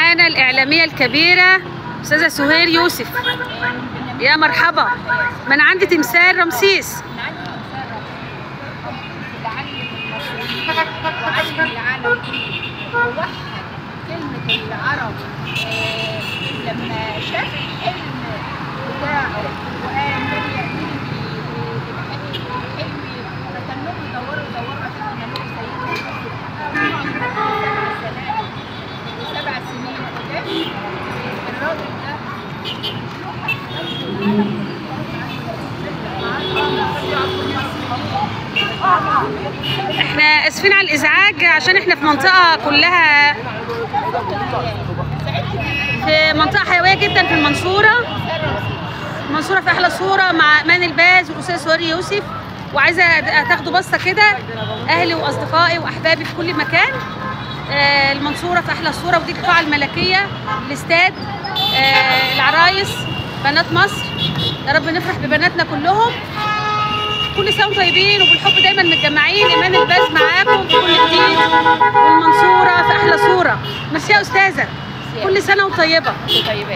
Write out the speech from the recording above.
معانا الإعلامية الكبيرة أستاذة سهير يوسف. يا مرحبا. من عند تمثال رمسيس. من عند تمثال رمسيس اللي علم المصريين وعلم العالم كله ووحد كلمة العرب. لما شاف الحلم بتاعه وقال من يأتيني بحلمي، فتنوه يدوروا يدوروا عشان ينالوه سيدنا يوسف. 7 سنين قدام الراجل ده. احنا اسفين على الازعاج عشان احنا في منطقة كلها، في منطقة حيوية جدا في المنصوره. المنصورة في احلى صوره مع ايمان الباز والاستاذ سهير يوسف. وعايزه تاخدوا بصة كده اهلي واصدقائي واحبابي في كل مكان. المنصورة في احلى صوره، ودي القاعة الملكية، الاستاد، العرايس، بنات مصر. يا رب نفرح ببناتنا كلهم. كل سنة وانتم طيبين وبالحب دايما متجمعين. ايمان الباز معاكم في كل جديد، والمنصوره في احلى صوره. ميرسي يا استاذه، كل سنة وانتم طيبة. طيبة.